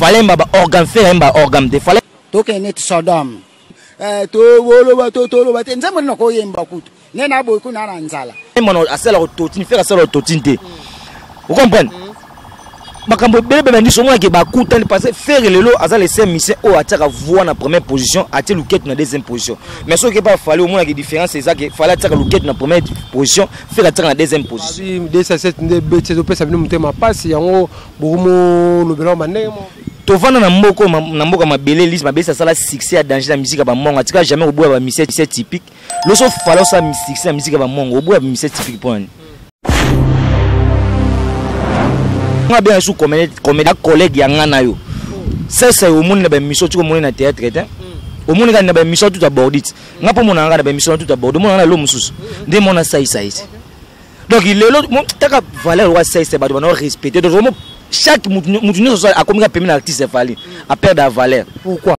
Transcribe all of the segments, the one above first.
Fally ayemba ba organe, Ferre ayemba organe te. Fally Tokende neti Sodome. Eh, toloba to toloba te nzembo nini okoyemba kutu nde na boye kuna na nzala. Ayemba asala autotune, Ferre asala autotune te. Vous comprenez? Makambo ebele bebe ndiso omonaki bakutani parce que Ferre lelo aza le seul musicien oyo atiaka voix na première position, atie luketu na deuxième position. Mais soki epa Fally omonaki différence eza ke Fally atiaka luketu na première position, Ferre atiaka na deuxième position. Abi 207 nde beti ezopesa bino motema pasi yango bokomolobela ba ndenge moko. Tovanda na mboka na mboka mabele lise mabele asala succès ya danger na musique ya bamongo, atika jamais koboya ba musicien typique. Loso Fally osala succès na musique ya bamongo, oboya ba musicien typique mpo nani? Nga bien sous comédien, comédien collègue ya nga na yo. Sasa omoni na ba émission tu omoni na théâtre te. Omoni ka na ba émission tout abordit. Nga po mona nga na ba émission tout abordit, mona na lo mususu. Nde mona sai sai. Donc lelo taka valeur wa sai sai bato bana respecter. Donc vraiment chaque mutu nyonso akomi ka pembe na artiste Fally a perdre la valeur. Pourquoi?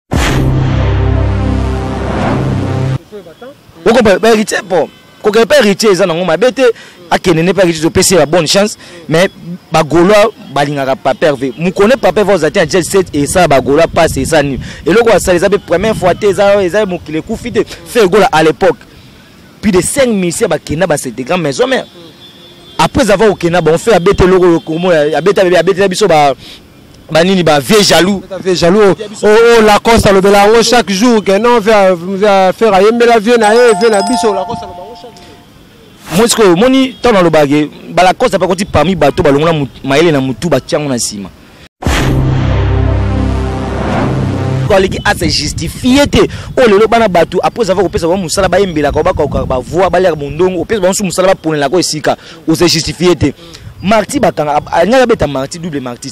Okompa ba héritier bon. Kokende mpe héritier eza nango mabe te, akende nde mpe héritier topesi ye ba bonne chance, mais ba Gaulois balingaka Papa Hervé. Mokone Papa Hervé ozali na jet set esala ba Gaulois passe esala nini? Eloko asala eza mpe première fois te, eza mokili ekufi te. Ferre Gola à l'époque plus de 5 musiciens bakenda ba cette grande maison mère. Après avoir okenda bon fait abete eloko komo abeta abetela biso ba banini ba vieux jaloux. Vieux jaloux. Oh, oh, Lacoste alobela yango chaque jour que non faire ayembela vieux na ye, vieux na biso Lacoste aloba yango chaque jour. Moi sikoyo omoni ntango nalobaka ke ba Lacoste apakoti parmi bato balongola mayele na mutu batia yango na nsima. Aleki a se justifier te. Oyo lelo bana bato après avoir kopesa bango mosala bayembelaka bakokaka ba voix baliaka mondongo opesa bango su mosala baponelaka esika o se justifier te. Marty bakanga alingaki abeta Marty double Marty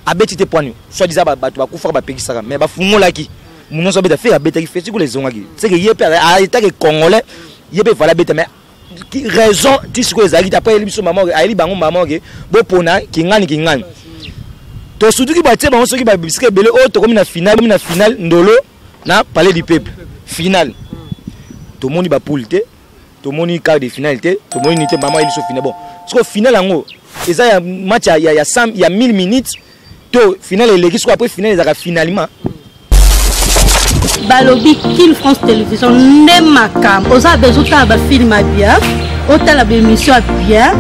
abeti te poani soit disant bato bakufaka bapekisaka mais bafungolaki moto nyonso abeta Ferre abetaki Ferre sikoyo ezongaki c'est que ye mpe etake congolais ye mpe fallait abeta mais raison ti sikoyo ezalaki te. Après ayeli biso mama ayeli bango mama ke bopona kingani kingani tosutuki batie bango soki babisika ebele oyo tokomi na finale, na finale ndolo na palais du peuple finale tomoni ba poule te, tomoni quart de finale te, tomoni nini te, mama ayeli biso finale. Bon sikoyo finale yango eza ya match ya, ya, ya, ya 1000 minutes to finale eleki sikoyo après finale ezalaka finalement. Balobi Kin France Télévision nde makambo. Oza besoin otala ba film ya bien, otala ba émission ya bien.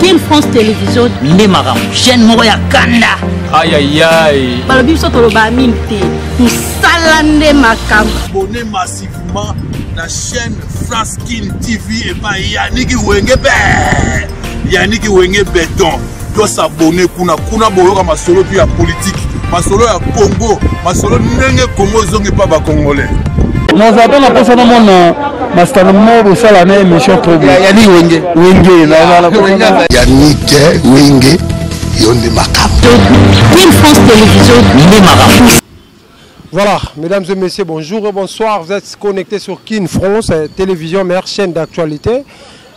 Kin France Télévision nde makambo, chaîne moko ya kanda. Aïe aïe aïe. Balobi biso toloba mingi te, mosala nde makambo. Abonnez massivement na chaîne France Kin TV et pas Yannick Wenge be. Yannick Wenge béton. Doit s'abonner kuna kuna boyoka masolo tu ya politique, masolo ya Congo, masolo ndenge Congo zongi pa ba congolais. Naza pe na posa na mona masitano moko bosala na émission trop bien. Yannick Wenge. Wenge naza na posa na Yannick Wenge yo nde makambo. Kin France Télévision nde makambo. Voilà, mesdames et messieurs, bonjour et bonsoir. Vous êtes connectés sur Kin France Télévision, meilleure chaîne d'actualité.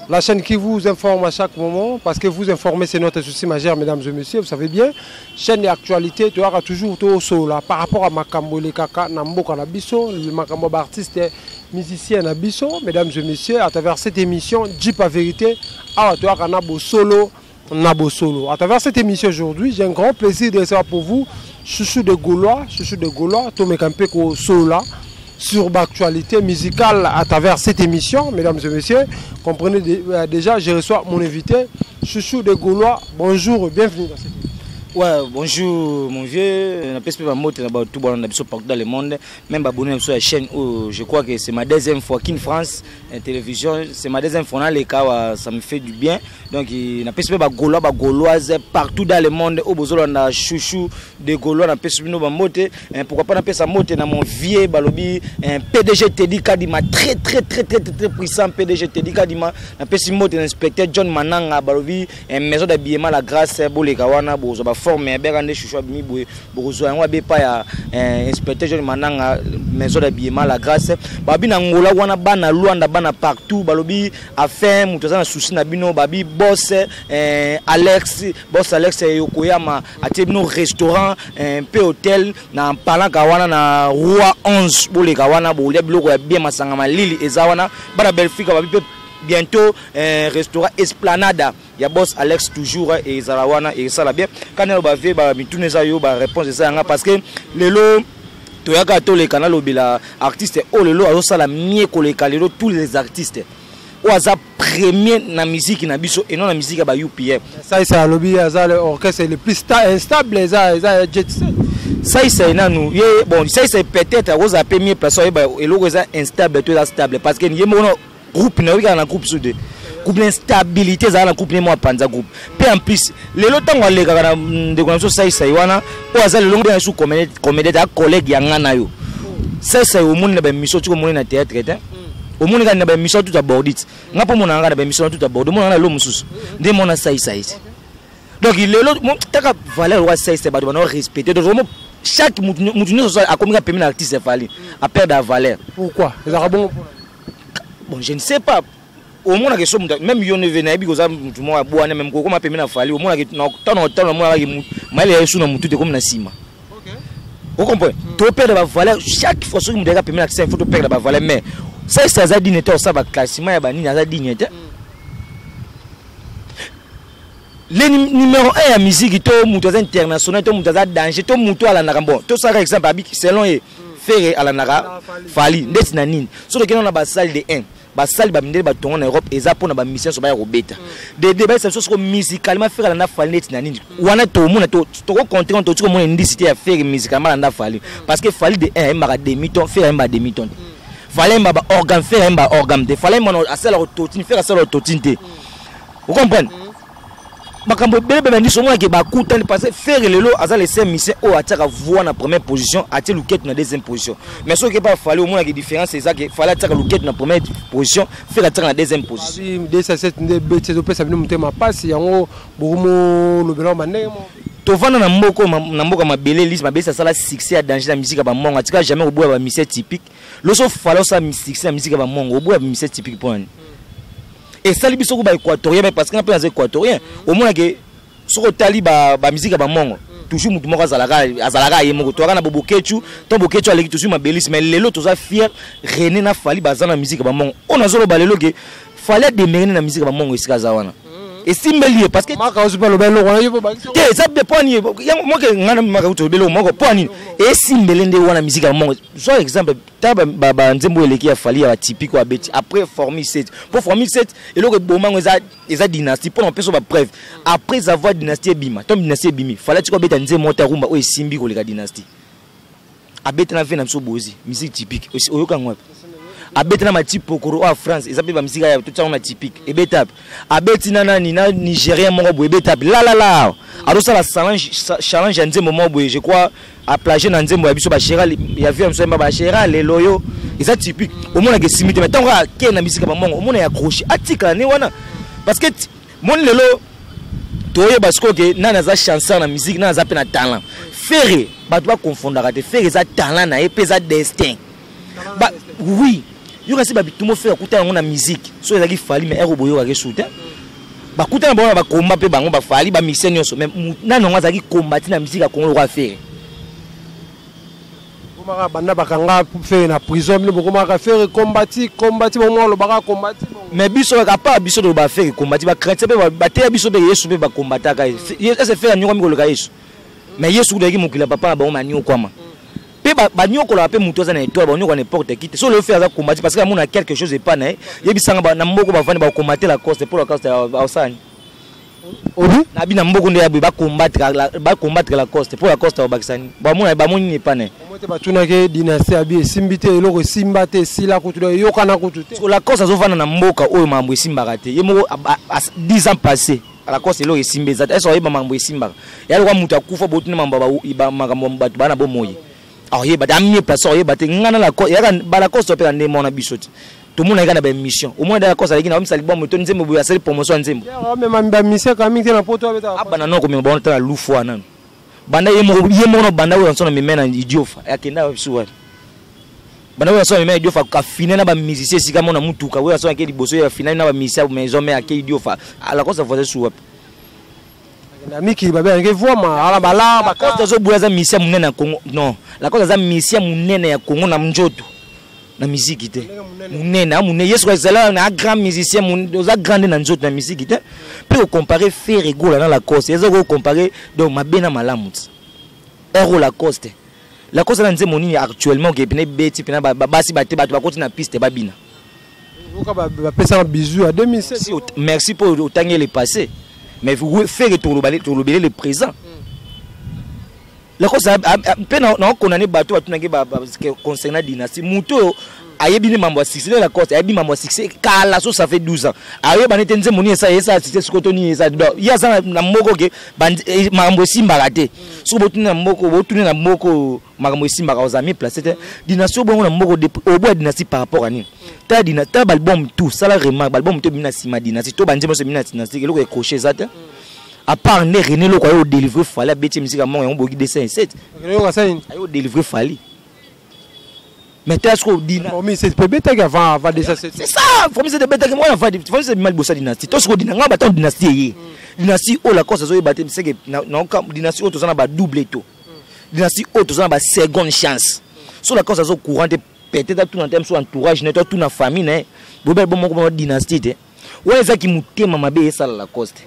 La chaîne qui vous informe à chaque moment, parce que vous informer, c'est notre souci majeur, mesdames et messieurs, vous savez bien. Chaîne d'actualité, tu auras toujours tout au là par rapport à Makambo les Kaka, Namboka na biso, le Makambo artiste, musicien na biso, mesdames et messieurs, à travers cette émission, Jeep à vérité, à toi, Nabo Solo, Nabo Solo. À travers cette émission aujourd'hui, j'ai un grand plaisir de recevoir pour vous Chouchou de Gaulois, Chouchou de Gaulois, Tomé Kampeko Solo, sur l'actualité musicale à travers cette émission, mesdames et messieurs. Comprenez déjà, je reçois mon invité, Chouchou de Gaulois. Bonjour et bienvenue dans cette émission. Ouais, bonjour mon vieux. Na PSP ba mote na ba tout bon na biso partout dans le monde, même abonné sur la chaîne où je crois que c'est ma deuxième fois Kin France télévision, c'est ma deuxième fois dans les cas, ça me fait du bien. Donc na PSP ba Gaulois, ba Gauloise partout dans le monde au bozolo na Chouchou de Gaulois na PSP no ba mote, pourquoi pas na PSP mote na mon vieux balobi PDG Teddy Kadima très très très très très, très puissant PDG Teddy Kadima na PSP mote na inspecteur John Mananga balobi maison d'habillement la grâce boleka wana bozo ba forme ya berande Chouchou abimi boye bozo yango abe pa ya inspecteur John Mananga maison d'habillement la grâce babi na Angola wana bana Luanda bana partout balobi afin mutu aza na souci na bino babi boss Alex boss Alex Yokoyama atie bino restaurant pe hôtel na Palanka wana na Roi 11 boleka wana bolia biloko ya bien masanga malili eza wana bana Belfika babi pe Bientôt restaurant Esplanada ya boss Alex toujours ezala wana esala bien. Kana ba vie ba mituna eza yo ba réponse eza yanga parce que lelo toyaka toleka nalobela artiste oyo lelo azosala mieux koleka lelo tous les artistes oyo aza premier na musique na biso et non na musique ya ba UPM. Saïsa alobi aza le orchestre le plus instable eza eza Jet Set. Saïsa nanu ye bon Saïsa peut-être akozala pe mieux place oyeba eloko eza instable to eza stable parce que ye moko groupe na oyika na groupe sude groupe na instabilité ezala na groupe ne mwa panza groupe pe en plus lelo ntango alekaka na ndeko na biso Saïsa wana oyo aza lelo na biso comédien ta collègue ya nga na yo Saïsa omoni na ba émission tiko omoni na théâtre te omoni kaka na ba émission tout abordite nga mpo mona nga na ba émission tout abordite omona nga na lo mosusu nde mona Saïsa ete donc lelo taka valeur wa Saïsa bato bana respecter donc vraiment chaque mutu nyonso akomi kaka pembeni na artiste Fally a perdre la valeur. Pourquoi ezalaka bongo? Bon, je ne sais pas. Omonaka so moto même yo neve nayebi koza motu moko abwana meme kokoma pembeni na Fally omonaka ntango ntango namonaka mayele ya yesu na motu te komi na nsima. Vous comprenez? To perdre ba valeur chaque fois soki moto ayaka pembeni na artiste il faut to perdre ba valeur mais ça ça aza digne te osala ba classement ya banini aza digne te. Le numéro 1 ya musique to moto aza international to moto aza danger to moto alandaka bon to saka exemple abi selon ye Ferre alandaka Fally ndeti na nini soki okenda na ba salle de 1 basali ba mindele batongo na Europe eza mpona ba musiciens so baya kobeta de de bayesa biso soko musicalement Ferre alanda Fally neti na nini wana tomona toko contre to tiko mona ndisi te ya Ferre musicalement alanda Fally parce que Fally de 1 ayembaka demi ton Ferre ayembaka demi ton te Fally ayemba ba organe Ferre ayemba organe te Fally ayemba asala autotune Ferre asala autotune te. Vous comprenez? Makambo ebele bebe ndiso omonaki bakutani parce que Ferre lelo aza le seul musicien oyo atiaka voix na première position atie luketu na deuxième position mais soki epa Fally omonaki différence eza ke Fally atiaka luketu na première position Ferre atiaka na deuxième position. Abi 207 nde beti ezopesa bino motema pasi yango bokomolobela ba ndenge moko. Tovanda na mboka na mboka mabele lise mabele asala succès ya danger na musique ya bamongo atika jamais koboya ba musicien typique loso Fally osala succès na musique ya bamongo oboya ba musicien typique mpo nani esali biso ko ba équatorien mais parce que nga mpe naza équatorien omonake soki otali ba musique ya bamongo toujours motu moko azalaka azalaka ye moko toyaka na bobokechu to bokechu aleki tozwi mabelisi mais lelo toza fier René na Fally baza na musique ya bamongo oyo nazoloba lelo ke Fally ademerene na musique ya bamongo esika aza wana esimbeli ye parce que maka ozi baloba eloko wana yo bakisi te eza be po nini yango moke ngana maka uto beloko moko po nini esimbeli nde wana musique ya bamongo soit exemple ta ba nzembo eleki ya Fally ya ba typique oyo abeti après formule 7 po formule 7 eloko ebomango eza eza dynastie pona opesa ba preuve après avoir dynastie ebima to dynastie ebimi Fally atika obeta nzembo moko rumba oyo esimbi koleka dynastie abeta na vie na biso bozi musique typique oyoka yango wapi abeti na mati pokoro oyo ya France eza mpe ba musique ya totia yango na typique ebeta wapi abeti na nani na nigérien moko boye ebeta wapi lalala azosala challenge ya nzembo moko boye je crois a plagier na nzembo ya biso ba chera ya vie ya biso yemba ba chera lelo yo eza typique omonaka esimbi te mais ntango kaka ke na misika bamongo omona ya accroché atikala ne wana parce que moni lelo toyeba sikoyo ke nani aza chanceur na musique nani aza mpe na talent Ferre bato bakonfondaka te Ferre eza talent na ye mpe eza destin ba oui yoka si babitumo Ferre akuta yango na musique so ezalaki Fally mais ero boyokaka esu te bakutana bango na bakomba mpe bango bafali bamusicien nyonso mais nani yango azalaki kombati na musique ya Congo lokola Ferre bomaka banda bakanga Ferre na prison bino bokomaka Ferre kombati kombati bongo olobaka kombati mais biso kaka pa biso toloba Ferre kombati bachrétien mpe bateya biso mpe Yesu mpe bakombataka ye ese Ferre anyokwami koleka Yesu mais Yesu kutu ayaki mokili ya papa na bango manyokwama mpe banyokolaka mpe motu aza na étoile banyokola n'importe qui te so lelo Ferre aza kombati parce que amona quelque chose epa na ye yebisanga na mboko bavandi bakombate Lacoste mpo Lacoste aosani nabi na mboko nde ya boye bacombattre Lacoste mpo Lacoste abakisani bamona bamoni nini epa na ye te batunaki dynastie abi esimbi te eloko esimba te esila kutu eyokana kutu te Lacoste azovanda na mboka oyo makambo esimbaka te ye moko 10 ans passé Lacoste eloko esimba eza te ese oyeba makambo esimbaka ya lokwa moto akufa botuna makambo bato baa na bomoi aoyeba te amie place aoyeba te ngai na Lacoste yaka balacoste mpe na nde mona biso te tomona yaka na baémission omona da Lacoste aleki na omisa libombo to nzembo boye asali promotion ya nzembo amema bamiseka mingi te na poto abeta abanda nano komema bango tala lufu wana nano banda ye moko ye moko na banda oyo nso na meme na idiofa akenda biso wapi banda oyo nso na meme na idiofa afine na bamusicien esika mona mutuka oyo nso ake liboso ye afine na bamusicien maison mais ake idiofa Lacoste avoisin su wapi na mikili babengaki vwama ala bala Lacoste azoboya aza musicien monene ya Congo non Lacoste aza musicien monene ya Congo na nzoto. Na miziki te, monene a monene. Ye soki azala na grand musicien, oza grand nde na nzoto, na miziki te. Mpe kocompare Ferre Gola na Lacoste, eza kocompare donc mabe na malamu ti ero. Lacoste na nzembo nini actuellement oke pene ebeti pena basi bate, bato bakoti na piste, babina? Bapesaka bizu ya 2007. Merci mpo otangi le passé, mais Ferre tolobele le présent. Lacoste mpe naokondane bato batunaki concernant dynastie. Moto oyo ayebi nde mambo ya succès nde Lacoste ayebi mambo ya succès kala. So ça fait 12 ans, ayeba nete nzembo nini esala succès sikoyo to nini esa. Donc ye aza na moko ke makambo esimbaka te. Soki botuni na moko, botuni na moko, makambo esimbaka, ozala mi place te. Dynastie obongo na moko oboya dynastie par rapport à nini? Ta ta baalbum tout, sala remarque, baalbum to ebimi na nsima dynastie to banzembo nyonso ebimi na dynastie, eloko écroché eza te, à part nde René Loko aye odélivre Fally, abeti misika moko yango boyoki 207. Aye odélivre Fally, mais tala sikoyo dina Ebetaki avant 207. C'est ça, Formule 7 ebetaki moko avant Formule 7 ebima liboso ya dynastie. To sikoyo dina nga batango dynastie eye, dynastie oyo Lacoste azoyeba te seke dynastie oyo toza na badouble to dynastie oyo toza na baseconde chance. So Lacoste azo courant te, peut-être atuna te mosu entourage na ye to atuna famille na ye, boyeba bo moko moko dynastie te. Wana ezaki motema mabe esala Lacoste,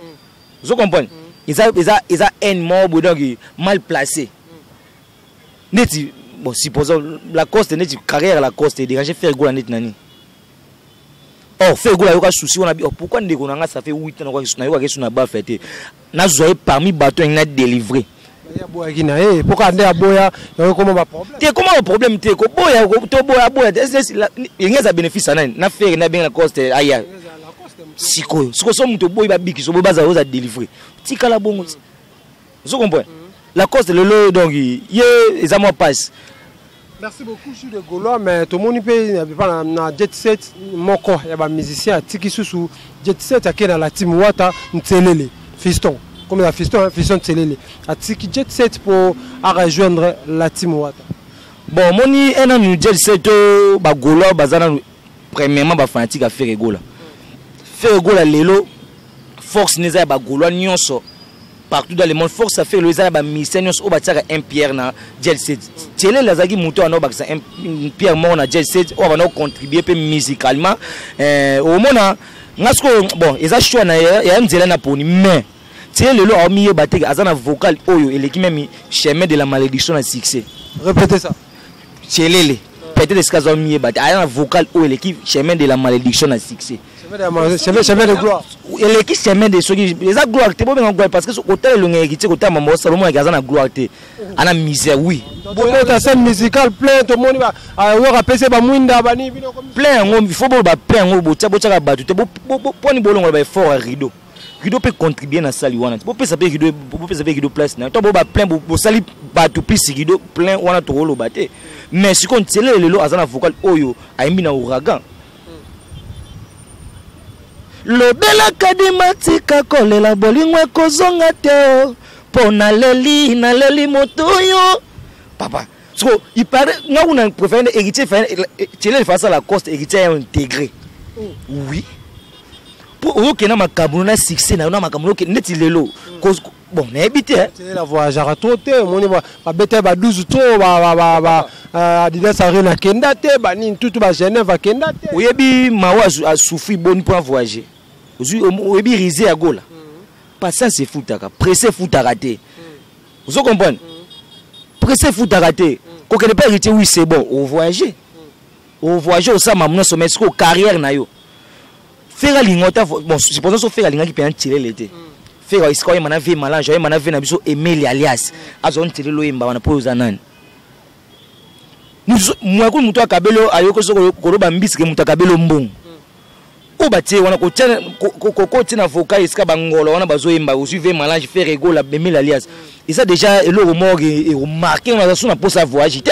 ozo comprendre? Eza haine moko boye, donc mal placé. Neti bon, supposons Lacoste, neti carrière Lacoste edérange Ferre Gola neti nani. Or Ferre Gola ayoka souci wana bi: oh, pourquoi ndeko na nga, ça fait 8 ans nayokaki su na bafe te, nazwa ye parmi bato yangi na délivrer? Aboyaki na ye mpoka nde aboya yango ekoma baproblème. Te, koma baproblème te. Koboya toboya, aboya te, elingi eza bénéfice ya nani? Na Ferre nde abengi Lacoste aya sikoyo. Sikoyo so moto oboyi babikiso boyi bazala oza délivre, tikala bongo, ozo comprendre? Lacoste lelo, donc ye eza mwa passe. Merci beaucoup, Jules de Gaulois. Mais tomoni mpe na jet set, moko ya bamusicien atiki susu jet set, ake na la team Wata, Ntelele Fiston, comme la Fiston, Fiston Ntelele atiki jet set pour arejoindre la team Wata. Bon, omoni nanu jet set oyo, bagaulois baza nanu premièrement bafanatique ya Ferre Gola. Ferre Gola lelo force neza ya bagaulois nyonso partout dans le monde. Force ya Ferre lelo eza na bamusicien nyonso oyo batiaka un pierre na jet set. Tielele azalaki moto wana obakisa un pierre moko na jet set oyo abanda kocontribue mpe musicalement. Omona nga sikoyo, bon, eza choix na ya nzela na poni, mais tie lelo aomiyeba te, aza na vocal oyo eleki même Chemin de la malédiction na succès. Répétez ça. Tielele peut-être esika aza omiyeba te, aza na vocal oyo eleki Chemin de la malédiction na succès. Chemin de gloire. Eleki chemin de, soki eza gloire te, bobenga gloire, parce que kotala elongi ya héritier, kotala mama Salomo, aza na gloire te, ana misère, oui. Bobeta scène musicale plein, tomoni oyo apesi bamwinda bani bino. Plein yango, il faut boloba plein yango, botia botiaka bato te mponi bolongola baeffort ya rideau. Rideau mpe contribue na sali wana te, bopesa mpe rideau, bopesa mpe rideau place na to boba plein, bosali bato plus rideau plein wana, tokoloba te. Mais sikoyo ntielele lelo aza na vocal oyo ayembi na Ouragan. Lobelaka dima, tika kolela, bolingo ekozonga te o mpo naleli, naleli moto oyo papa. Siko il paraît nga kuna préféré nde héritier Tielele face à Lacoste, héritier ya intégré, oui, mpo oyokenda makambo na succès na yo na makambo oyokende neti lelo. Bon, nayebi te. La voyageaka trop te, omoni babeta ba 12 to Adidas Arena akenda te, banini tutu ba Genève akenda te. Oyebi mawa asouffrir boni mpo avoyage. Oyebi rise ya Gola, patience efutaka, presse efutaka te, ozo comprendre? Presse efutaka te. Kokende mpe héritier, oui, c'est bon, ovoyage, ovoyage, osala mamu nyonso, mais sikoyo carrière na yo, Ferre alinga ota. Bon, supposons so Ferre alingaki mpenza Ntielele te, Ferre esika oyemba na vie malange, oyemba na vie na biso Emeli alias azwa Ntielele, oyemba wana mpo oza nani? Mwaku moto akabeli, ayoki soki koloba mbisi ke moto akabeli mbongo oyo batie wana kotia na vocal esika bangolo wana bazoyemba. Ozwi ve malange, Ferre Gola, Emeli alias, eza déjà eloko moko ekomarke. Naza so na mposa voyage te,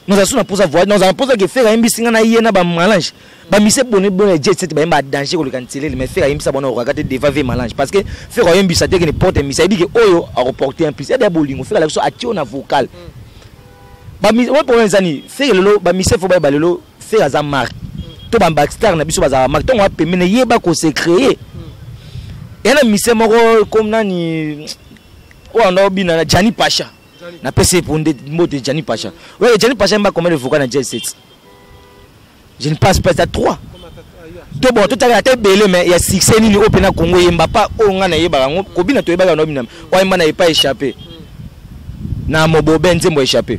naza so na mposa voyage, naza na mposa ke Ferre ayembisi nga na ye na bamalange bamise bone bone jet set, bayemba danger koleka Ntielele. Mais Ferre ayembisa bona okaka te devant ve malange, parce que Ferre ayembisa te ke ne porte misa, ayebi ke oyo akoporte un plus ede bolingo. Ferre alaki so atie oyo na vocal. Oyo problème eza nini? Ferre lelo bamise, fo bayeba lelo Ferre aza marque to bastar na biso bazalaka marque. Ntongo apembene, yeba kose créer eya na mise moko comme nani oyo anda obina na Jani Pasha. Napesi ye mpo mbote Jani Pasha. Oyo Jani Pasha yemba combien de vocal na jet set? Je ne pense pas, eza 3 to. Bon, totaka ata ebele, mais ya succès nini oyo mpena Kongo eyemba pa oyo ngai nayebaka yango? Kobina toyebaka yango, bina oyo ayemba na epa échappé na mobobe, nzembo échappé.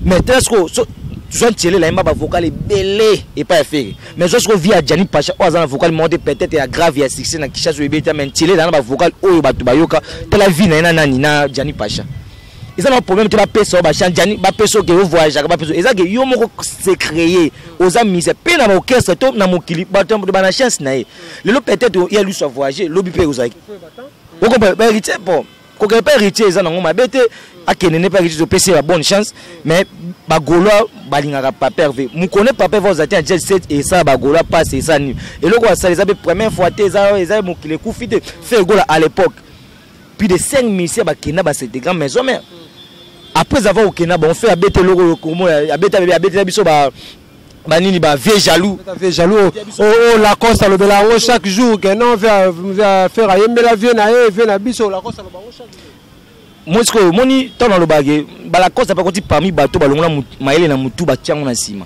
Mais tala sikoyo, so zwa Ntielela, ayemba bavocal ebele epai ya Ferre, mais zwa sikoyo vie ya Jani Pacha oyo aza na vocal moko te, peut-être ya grave ya succès na Kinshasa oyo ebeti, mais Ntielela na bavocal oyo bato bayoka. Tala vie na ye na nani, na Jani Pacha. Eza na problème te. Bapesa yo bachan Jani, bapesa oke ovoyageaka, bapesa eza ke yo moko se créer. Oza mise mpe na baorchestre to na mokili, bato bana chance na ye lelo, peut-être ya lusu avoyage lobi mpe ozalaki okompa bahéritier. Bon, kokende mpe héritier eza nango mabe te, akende nde mpe héritier, topesi ye ba bonne chance. Mais Bagaulois balingaka Papa Herve mokone. Papa Herve ozala te na jet set, esala Bagaulois passe. Eza nini eloko asala? Eza mpe première fois te, eza mokili ekufi te. Ferre Gola, à l'époque, plus de 5 musiciens bakenda basete grand maison mère. Après avoir okenda, bon, fait abete eloko oyo komona abeta, abetela biso ba banini, ba vieux jaloux. Vieux jaloux oh, Lacoste alobela yango chaque jour ke non, faire ayembela vieux na ye, vieux na biso. Lacoste aloba yango chaque jour. Moi sikoyo, omoni, ntango nalobaka Balacoste apakoti parmi bato balongola mayele na motu, batiango na nsima.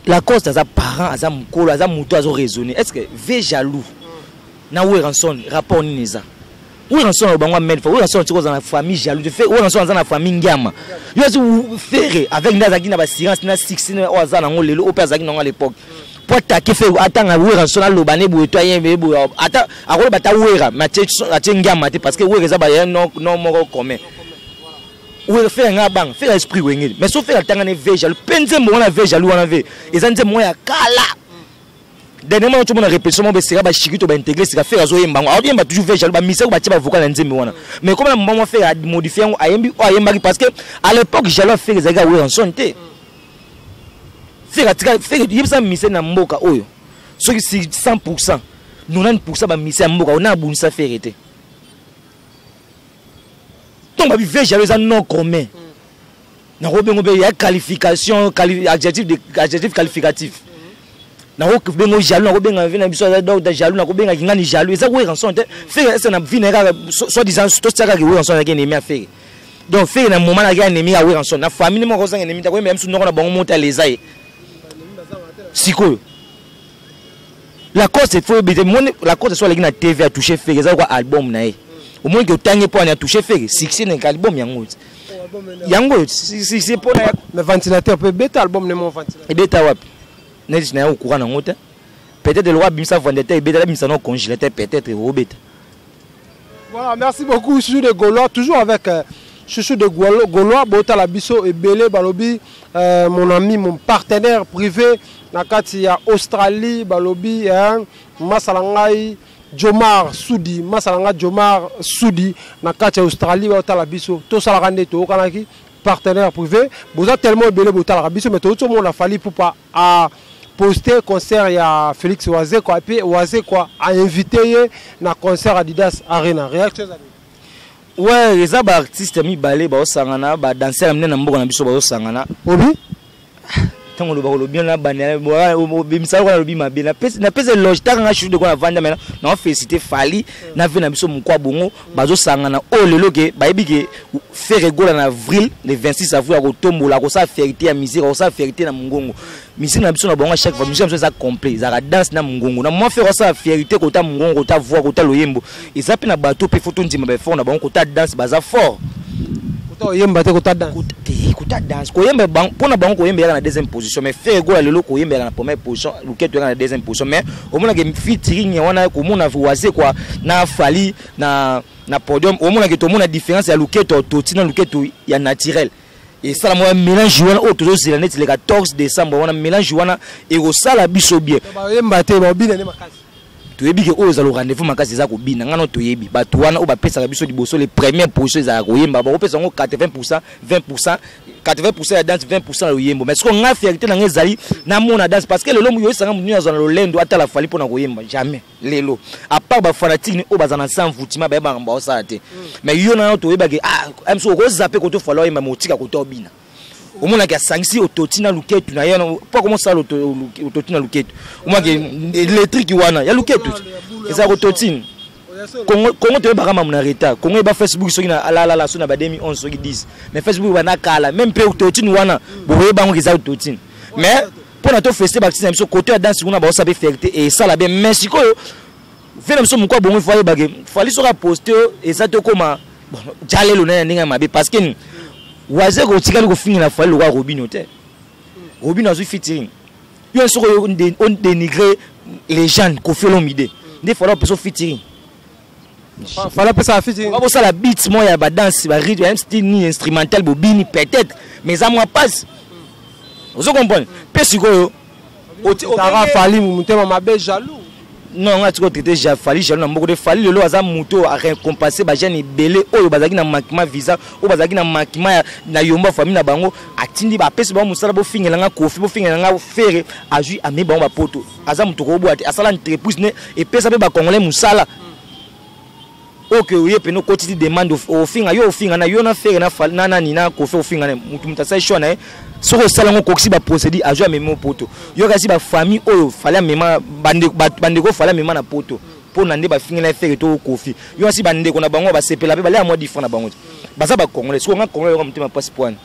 Lacoste aza parent, aza mokolo, aza motu azo raisonner. Est ce que vieux jaloux na Werrason, rapport nini eza? Werrason aloba ngo amene fa Werrason tiko aza na famille jaloux te. Werrason aza na famille ngiama. Yo azi Ferre avec nde azalaki na basirance na succès oyo aza nango lelo, oyo mpe azalaki nango à l'époque, po atake Ferre, atanga Werrason, aloba ne boye to ayembe boye, ata akoloba ata Wera, mais atie ngiama te, parce que Wera eza baya non moko commun. Wera, Ferre nga banga Ferre esprit Wengeli. Mais so Ferre atanga ne vieux jaloux mpe nzembo wana, vieux jaloux wana ve eza nzembo moko ya kala. Dernièrement tomona répétition moko esika bashiki to baintégré, sika Ferre azoyemba yango, aoyemba toujours vieux jaloux. Bamisako batie bavocal na nzembe wana, mais comme na moment Ferre amodifie yango, ayembi oyo ayembaki, parce que à l'époque jaloux Ferre ezalaki Werrason te. Ferre atika, Ferre yebisa mise na mboka oyo, soki si 100, 90 bamise ya mboka oyo na abundisa Ferre te. Ntongo babi vieux jaloux eza non commun, nakobengo mpe ya qualification, adjectif, de adjectif qualificatif. Nakobengo jaloux, nakobenga vie na biso aza docteur jaloux, nakobengaki ngani jaloux, eza Werrason te. Ferre ese na vie na ye kaka soit disant totia kaka Werrason azalaki ennemi ya Ferre. Donc Ferre na moment azalaki ennemi ya Werrason, na famille moko ozanga ennemi te, akoyembela misu noko na bango mota leza ye. Sikoyo Lacoste, faut ebite moni Lacoste so aleki na TV, atouche Ferre, eza kwa album na ye. Omoni ke otangi mpo ani atouche Ferre, succès na album yango, yango succès mpo na Mais ventilateur mpe ebeta, album ne mo ventilateur. Ebeta wapi? Neti na ye okura nango te. Peut-être eloko abimisa ventilateur ebeta, abimisa no congélateur, peut-être obeta. Voilà, merci beaucoup, Chouchou de Gaulois. Toujours avec Chouchou de Gaulois, Botala Biso et Belé Balobi, mon ami, mon partenaire privé, Nakati ya Australie, Balobi, hein, Masalangai, Jomar Soudi, Masalanga Jomar Soudi, Nakati ya Australie, Botala Biso, Tosalaka nde toyokanaki, partenaire privé. Boza tellement ebele Botala Biso, mais tout le monde a fallu pour pas à poster concert ya Félix Wazekwa et puis Wazekwa a invité ye na concert Adidas Arena. Réaction ezali? Ouais, eza baartiste mibale baosangana, badanser ya minene na mboka na biso baosangana. Obi. Ntango olobaka, olobi na bana obimisaka wana, alobi mabe, napesa éloge. Taka nga Chouchou de kwa navanda mena na félicité Fally na ve na biso mokwa bongo bazosangana oyo lelo ke bayebi ke Ferre Gola na avril, le 26 avril, akotombola, akosala fierté ya musique, akosala fierté na mongongo. Musique na biso na bango, chaque fois musique na biso eza complet, ezalaka danse na mongongo. Na mwa Ferre asala fierté kota mongongo, kota voix, kota loyembo. Eza mpe na bato mpe fo tondima baeffort na bango kota danse, baza fort. Kota oyemba te, kota danse. Te, kota danse, koyemba mpona bango koyemba eyaka na deuxième position, mais Ferre Gola lelo koyemba eyaka na première position, luketo eyaka na deuxième position. Mais omonaka featuring wana, komona Wazekwa na Fally na podium, omonaka tomona différence ya luketo toti na luketo ya naturel. Esala mwa mélange wana oyo tozozela neti le 14 décembre wana, mélange wana ekosala biso bien. Bayemba te, babina nde makasi. Toyebi ke oyo ezala rendez-vous makasi eza kobina. Ngano toyebi bato wana oyo bapesaka biso liboso, les premières position ezalaka koyemba, bakopesa yango 80, 20, 80 ya danse, 20 ya loyembo. Mais sikoyo ngai fierté na ngai ezali namona danse, parce que lelo yoyesanga motu nyonso azwa na lolendo atala Fally mpona koyemba, jamais lelo, à part bafanatique ni oyo baza na sans envoûtement, bayebaka baosala te. Mais yo na yo toyebaki, ah, mso okozape koto Fally oyemba, mais otika koto obina. Omonaki asangisi ototi na luketu na ye mpo akomosala ototi na luketu. Omonaki électrique wana ya luketu eza kototine. Congo, Congo toyebaka mamu na retard. Congo yeba Facebook soki na alalala so na ba 2011 soki 10, mais Facebook bana kala même mpe totine wana bokoyeba yango eza totine. Mais mpo Mpo na tofeste baartiste na biso kote ya danse kuna, baosala mpe fierté esala bien. Mais sikoyo ve na biso moko abongo, ifo ayebake Fally soki aposte eza te okoma bon jalelo na ye na ndenge ya mabe, parce que waze kotikali kofingela Fally lokola Robino te. Robino azwi featuring yo soki odénigre légende Koffi Olomide nde Fally apesa featuring. Fally apesa featuring. Bosala beat moko ya badanse, barythme ya style nini, instrumental, bobini peut-être, mais eza mwa pasi, ozo comprendre mpe sikoyo. Tara Fally motema mabe, jaloux. Non, nga tiko traité Fally jaloux na mboka te. Fally lelo aza moto oyo arécompense bajeune ebele oyo bazalaki na makima visa, oyo bazalaki na makima na yomba famille na bango. Atindi, bapesi bango mosala: bofingela nga Koffi, bofingela nga Ferre. Azwi, amei bango bapoto. Aza moto koboya te, asala entreprise ne epesa mpe bacongolais mosala. Oyo ke oye pene okotisi demande, ofinga yo, ofinga na yo na Ferre na nani na Koffi, ofinga na mutu. Mutu asali choix na ye. Soki osala yango, okokisi baprocédure, azwi, amemi poto. Yo kasi bafamille oyo Fally amema, bandeko Fally amema na poto mpo na nde bafingela ye Ferre to Koffi, yo kasi bandeko na bango basepela mpe balia mwa difra na bango te, baza bacongolais. Soki nga congolais, yoka motema mpasi po wana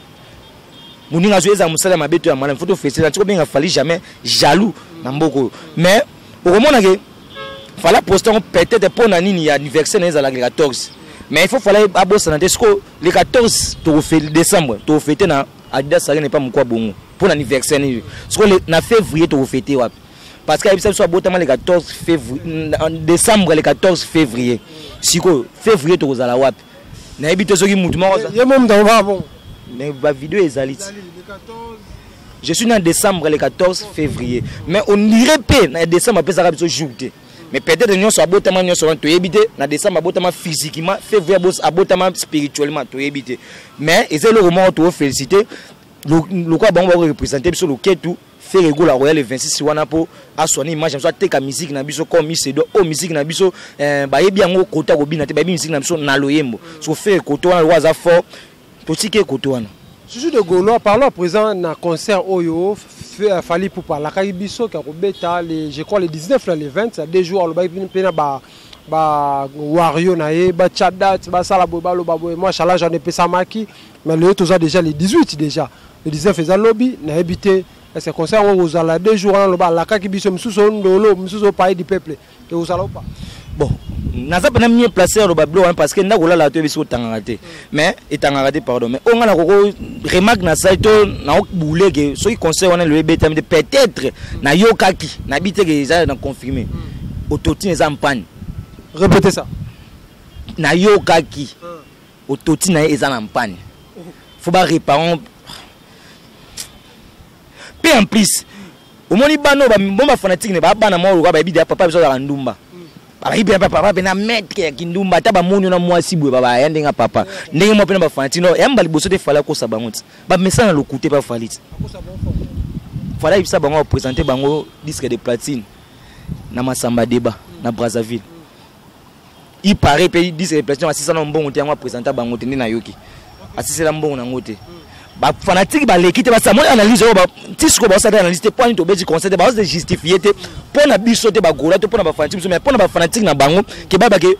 moninga azwi, eza mosala ya mabe to ya malamu, faut tofesela. Ntiko benga Fally jamais jaloux na mboka oyo. Mais okomona ke Fally aposte yango peut-être mpo na nini ya anniversaire na ye ezalaka le 14. Mais il faut Fally abosana te, siko le 14 tokofe décembre, tokofete na Adidas Arena epa mokwa bongo mpo na anniversaire nini. Siko na février tokofete wapi? Parce que ayebisa biso abotama le 14 février, décembre, le 14 février. Sikoyo février tokozala wapi? Nayebi te soki mutu moko ye mo mutu akobaka bongo. Mais bavideo ezali ti je suis né en décembre, le 14 février, mais on dirait mpe na décembre apesaka biso jour te. Mais peut-être nyonso abotama, nyonso wana toyebi te. Na décembre abotama physiquement, février abotama spirituellement, toyebi te. Mais eza eloko moko toofélicité lokola bango bakoreprésente biso loketu. Ferre Gola royal le 26 wana mpo aswane image na biso, ateka musique na biso comme il se doit. Oyo musique na biso, bayebi yango kota kobina te, bayebi musique na biso na loyembo. So Ferre koto wana lokola aza fort, totiki ye koto wana. Susu de Gaulois, parlons à présent na concert oyo Fally Ipupa alakaki biso ka kobeta le, je crois, le 19 na le 20, ça 2 jours. Alobaki mpe na ba wario na ye batya date, basala boye, baloba boye, mwa challenge wana epesamaki. Mais lelo toza déjà le 18, déjà le 19 eza lobi. Nayebi te est-ce que concert yango kozala 2 jours wana aloba alakaki biso, mosusu ondolo, mosusu au Palais du Peuple, ekozala opa? Bon, naza mpena mieux placé ya loba biloko wana, parce que ndako olala to yebi soki otangaka te, mais etangaka te, pardon. Mais oyo ngai nakoko remarque nasali to naobuleke, soki concert wana lelo ebetami te, peut-être nayokaki, nayebi te ke eza na confirmé, autotune eza mpani. Répétez ça. Nayokaki autotune na ye eza na mpani, faut baréparer mpe. En plus omoni bana oyo bo bafanatike ne baa bana moko lokola bayebi deya papa biso azalaka ndumba, bayebi ya papa mpe na maître ya kindumba. Ata bamoni na mwasi boye, babaya ndenge ya papa, ndenge moko mpe na bafanatike no yamba liboso te. Fally akosa bango ti bamesana na lokute mpe Fally ti Fally ayebisa bango, apresente bango disque de platine na Masamba Débat na Brazzaville. Il paraît mpe disque de platine asisa na mbongo te, yango apresenta bango te. Nde nayoki asisela mbongo nango te. Bafanatike baleki te, basala moi analyse oyo ti sikoyo baosala te analyse te. Mpo ani tobeti concert te, baose justifie te mpo na biso te bagola te, mpo na bafanatike biso, mais mpo na bafanatike na bango ke babake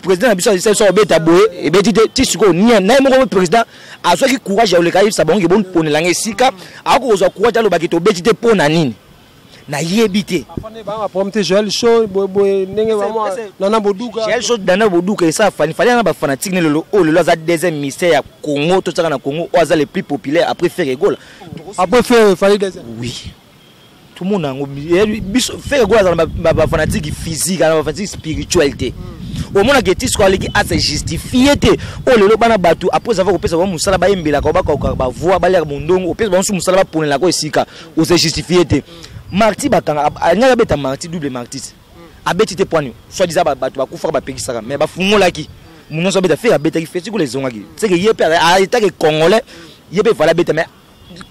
président na biso azisa biso obeta boye, ebeti te. Ti sikoyo nia na ye moko président azwaki courage ya koleka ayebisa bango ke boponelanga esika akoki kozwa courage alobaki tobeti te mpo na nini, nayebi te. Banga problème te, Joël Show boye ndenge Nana Boduka. Joël Show, Nana Boduka esa Fally. Fally na bafanatike ne lelo oyo, lelo aza deuxième mystère ya Congo, totiaka na Congo oyo aza le plus populaire après Ferre Gola. Après Ferre, Fally deuxième. Oui, tomona yango biso. Ferre Gola azala na bafanatike physique, aza na bafanatike spirituel te. Omonaka eti siko aleki ase justifie te. Oyo lelo bana bato, après avoir kopesa bango mosala, bayembelaka, bakokaka bavoi, baliaka mondongo, opesa bango su mosala, baponelaka esika, ose justifie te. Marti bakanga ngai abeta marti, double marti abeti te poani, soit disant bato bakufaka, bapekisaka, mais bafungolaki moto nyonso abeta. Ferre abetaki, festival ezongaki seke ye mpe etake congolais, ye mpe Fally abeta. Mais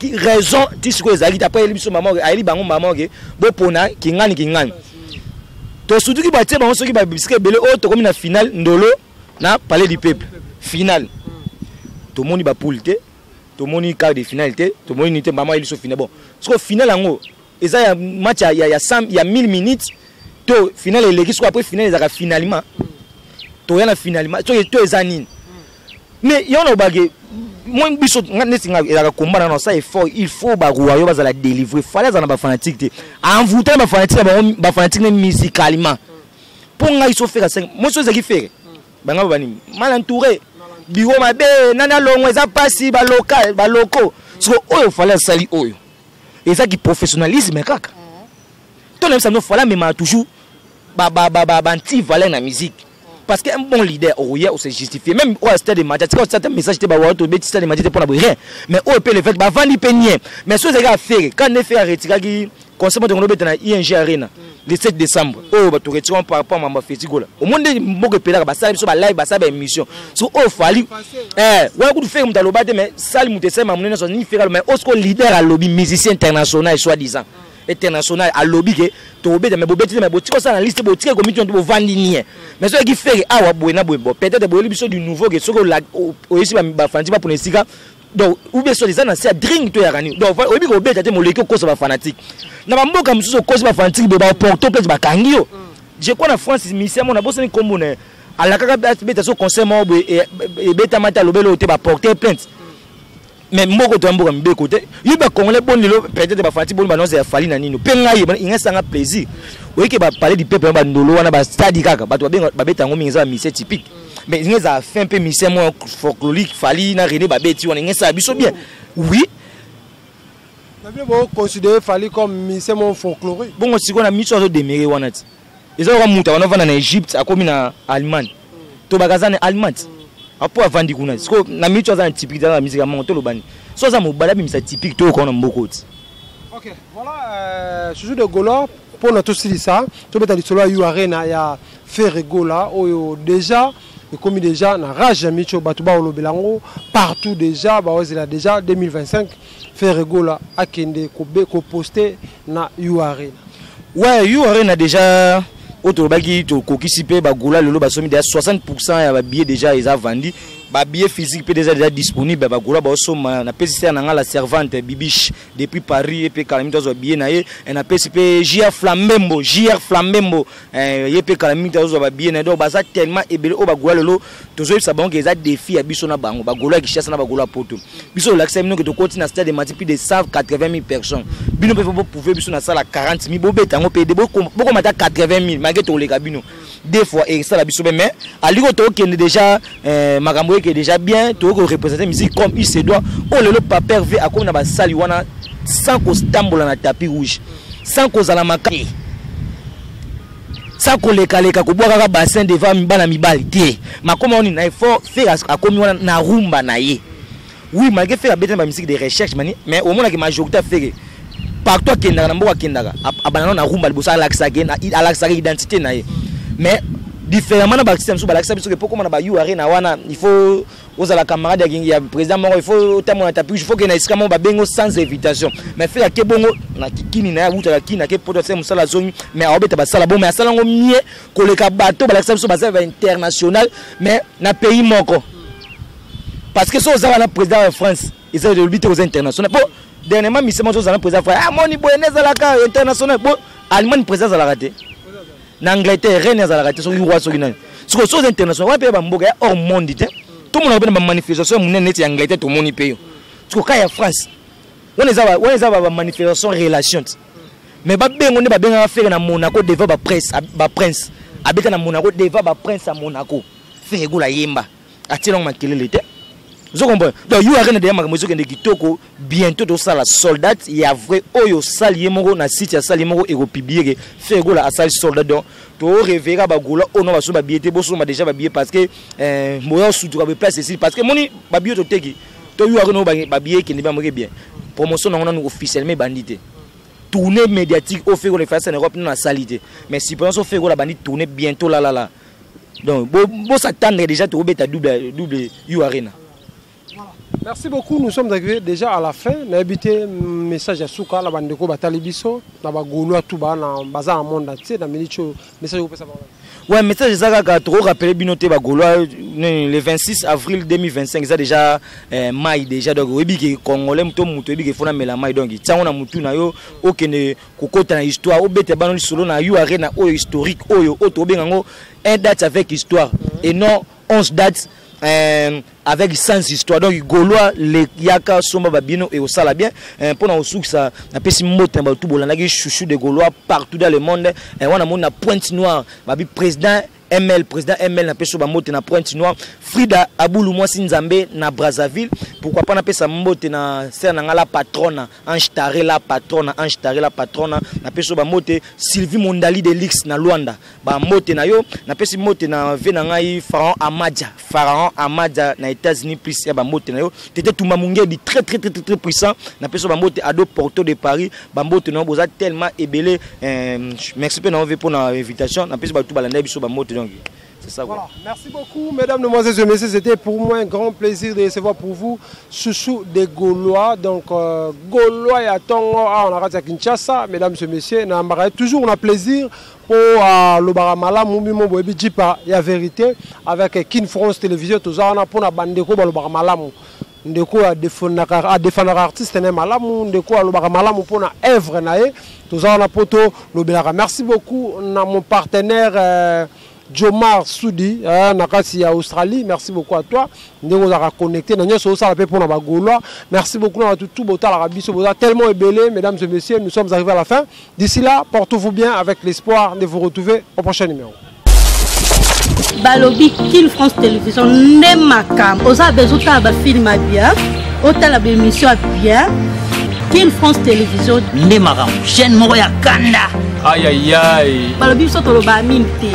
raison ti sikoyo ezalaki te. Après ayeli biso mama, ayeli bango mama ke bopona kingani kingani, tosutuki, batie bango soki babisika ebele. Oyo tokomi na finale ndolo na Palais du Peuple, finale tomoni bapoule te, tomoni quart de finale te, tomoni nini te. Mama ayeli biso finale. Bon, sikoyo finale yango eza ya match ya 1000 minutes to finale eleki. Sikoyo après finale ezalaka finalement, toya na finalement to eza nini? Mais yo na obake Moi biso neti nga ezalaka komba na ça effort, il faut baroyo bazala délivrer. Fallait azala na bafanatique te, envoûter na bafanatique na bango, bafanatique ne musicalement. Mpo ngai so Ferre 5 moi so ezalaki Ferre, bango bani mal entouré, biro mabe, nani alongo, eza mpasi baloka baloko. Siko oyo Fallait asali oyo ezaki professionnalisme kaka. To na biso, Fallait amemaka toujours banti valeur na musique, parce que un bon leader okoya ose justifier. Même oyo stade de match, tika osata message te, bawa tobeti stade de match te mpona boye rien, mais oyo mpe le fait bavandi mpe nie. Mais so ezalaki affaire quand nde Ferre aretiraki concert moto obeta na ING Arena le 7 décembre, oyo bato retira par rapport mambo ya Festigola, omoni nde mboka epelaka, basala biso balive, basala baémission. So oyo Fally wana kutu Ferre moto aloba te, mais sali moto esalema monene nyonso ni Ferre, mais osiko leader alobi, musicien international, soi disant international, alobi ke tobeta, mais bobeti te, mais botika osala na liste, botika ekomi tino te, bovandi nie. Mais soki Ferre awa boye na boye, bon, peut-être boyeli biso du nouveau ke soki oyesi bafanatique bapona esika, donc ou bien soit eza na se ya drink to yaka nini. Donc oyebi kobeta te, moleki okosa bafanatique. Na bamboka mosusu okosi bafanatique boye, baporto peut bakangi yo. Je crois na France, musicien mona bosani nkombo na ye, alakaka beta so concert moko boye, ebetama te, alobeli oyo te, baporte plainte. Mais mboka toya mboka mibeko te. Yo bacongolais boni lelo, peut-être bafanatique boni banonse ya Fally na nino mpe ngai inga esanga plaisir oyeke bapalais du peuple, bandolo wana, bastade kaka bato babeta yango mingi, eza bamusicien typique, mais inga ezala fin mpe musicien moko folklorique, Fally na René babeti wana, inga esala biso bien, oui. Na bino boconsidéré Fally comme musicien moko folklorique? Bongo sikoyo na miso azodemere wana ti eza kaka moto abanda ovanda na Égypte, akomi na Allemagne, to bakaza na Allemagne ti apo avandi kuna. Sikoyo na miso aza na typique, aza na musique ya mongo. Tolobani so aza mobali, abimisa typique, toyoka na mboka ti. Ok, voilà, Chouchou de Gaulois, mpona tosilisa, tobeta lisolo ya U Arena ya Ferre Gola oyo déjà ekomi déjà na rage ya micho, bato baolobela yango partout déjà, baozela déjà 2025 Ferre Gola akende koposte na U Arena. Ouais, U Arena déjà oyo tolobaki, tokokisi mpe bagola lelo basomi déjà 60 ya babillet, déjà eza vandi, babillet physique mpe déjà disponible, bagola baosomba. Napesi sere na nga la servante Bibiche depuis Paris, ye mpe kala mingi azwa billet na ye. Napesi mpe JR Flambembo, JR Flambembo, ye mpe kala mingi azwa babillet na ye. Donc baza tellement ebele oyo bagola lelo, tozoyebisa bango ke eza défi ya biso na bango, bagola ya Kinshasa na bagola ya Poto. Biso tolakisa bino ke tokoti na stade mati plus de 180 000 personnes, bino mpe boprouve biso na sala 40 000, bobeta yango mpe bokoma ata 80 000, malgré toleka bino deux fois, esala biso mpe. Mais aliko tokende déjà, makambo eke déjà bien, tokoki koreprésente musique comme il se doit. Oyo lelo Paper V akomi na basali wana sans kotambola na tapis rouge, sans kozala maka, sans kolekaleka kobwakaka bassin devant bana mibali te. Makoma wani na effort, Ferre akomi wana na rumba na ye. Oui, malgré Ferre abeti na bamusique de recherche mani, mais omonaki majorité ya Ferre partout akendaka na mboka, akendaka abanda na rumba liboso, alakisaka identité na ye. Mais différemment na baartiste mosusu, balakisa biso ke po koma na ba U Arena wana, il faut ozala camarade ya président moko, il faut otambola na tapis, il faut ke na esika moko babengo sans invitation. Mais Ferre ake bongo na kikini na ye, awutaka kini, ake Poto, asala mosala, azongi, mais aobeta basala bon, mais asala yango mie koleka bato balakisa biso baza ba international, mais na pays moko. Parce que so oza wana président ya France, eza elobi te oza international. Po dernièrement misema so ozala président France, amoni boye nde ezalaka international. Bo Allemagne président azalaka te, na Angleterre reine azalaka te, soki roi, soki nani. Sikoyo so oza international wana mpe ya bamboka ya hors monde te, tomonaka mpe na bamanifestation ya monene neti ya Angleterre, tomoni mpe yo. Sikoyo ka ya France wana eza bamanifestation relation te, mais babengo nde babengaka Ferre na Monaco devant bapresse, baprince, abeta na Monaco devant baprince ya Monaco. Ferre Gola yemba, atiela makelele te, ozo comprendre? Donc U Arena deya makambo ezokende kitoko. Bientôt tosala sold out ya vrai oyo osali ye moko na site ya sali ye moko, ekopublier ke Ferre Gola asali sold out. Donc torevera bagola oyo no basomba babillet te, bosomba déjà babillet, parce que boya osutuka boye place esili, parce que moni babillet toteki to U Arena oyo, babillet ekende bamoke bien. Promotion nango nanu officiellement ebandi te, tournée médiatique oyo Ferre Gola efasi na Europe nano asali te, mais supposons so Ferre Gola bandi tournée bientôt lalala, donc bos'attendre déjà tokobeta double double U Arena. Merci beaucoup, nous sommes arrivés déjà à la fin. Nayebi te message ya suka na bandeko batali biso, na bagaulois tout ba na baza na monde entier na minute oyo, message opesa bango? Ouais, message eza kaka tokorappeler bino te bagaulois, le 26 avril 2025 eza déjà mai déjà. Donc oyebi ke congolais to moto oyebi ke fona mela mai, donc tiango na mutu na yo, okende kokota na histoire, obeta bano lisolo na U Arena oyo historique, oyo oyo tokobenga yango un date avec histoire et non 11 dates. Avec sans histoire. Donc Gaulois le yaka somba babino et osala bien mpona kosukisa, napesi mbote na bato bolandaki Chouchou de Gaulois partout dans le monde. Wana moni na Pointe Noire, babi président ML, président ML, napesi bambote na Pointe Noire. Frida Abulu, mwasi Nzambe na Brazzaville. Pourquoi pas napesa mbote na sœur na nga, la patronne Ange Tare, la patronne Ange Tare, la patronne. Napesi bambote Sylvie Mondali de Lix na Luanda, bambote na yo. Napesi mbote na ve na ngai Pharaon Amadia, Pharaon Amadia na États-Unis, plus ya bambote na yo. Tete Tumba Mungedi, très très très très très puissant, napesi bambote. Ado Porto de Paris, bambote na yo. Boza tellement ebele. Merci mpe na yo ve mpona invitation. Napesi bato balanda biso bambote. Donc c'est ça quoi. Voilà. Merci beaucoup, mesdames, mesdemoiselles et messieurs. C'était pour moi un grand plaisir de recevoir pour vous Chouchou des Gaulois. Donc, Gaulois ya tongo, ah, on a à Kinshasa, mesdames et messieurs. Na toujours on a plaisir pour lobaka malamu mimo boyebi jipa ya vérité avec Kin France Télévision. Toza wana mpona bandeko balobaka malamu, ndeko adefendaka artiste na ye malamu, ndeko alobaka malamu mpona œuvre na ye. Toza wana mpo tolobelaka. Merci beaucoup na mon partenaire Jomar Soudi na kati ya Australie. Merci beaucoup à toi ndenge ozalaka connecté na nyonso osala mpe mpona Bagaulois. Merci beaucoup na bato tout botalaka biso, boza tellement ebele. Mesdames et messieurs, nous sommes arrivés à la fin. D'ici là, portez-vous bien, avec l'espoir de vous retrouver au prochain numéro. Balobi Kin France Télévision nde makambo. Oza besoin otala bafilm ya bien, otala baémission ya bien, Kin France Télévision nde makambo, chaîne moko ya kanda. Ayayay. Balobi biso toloba mingi te.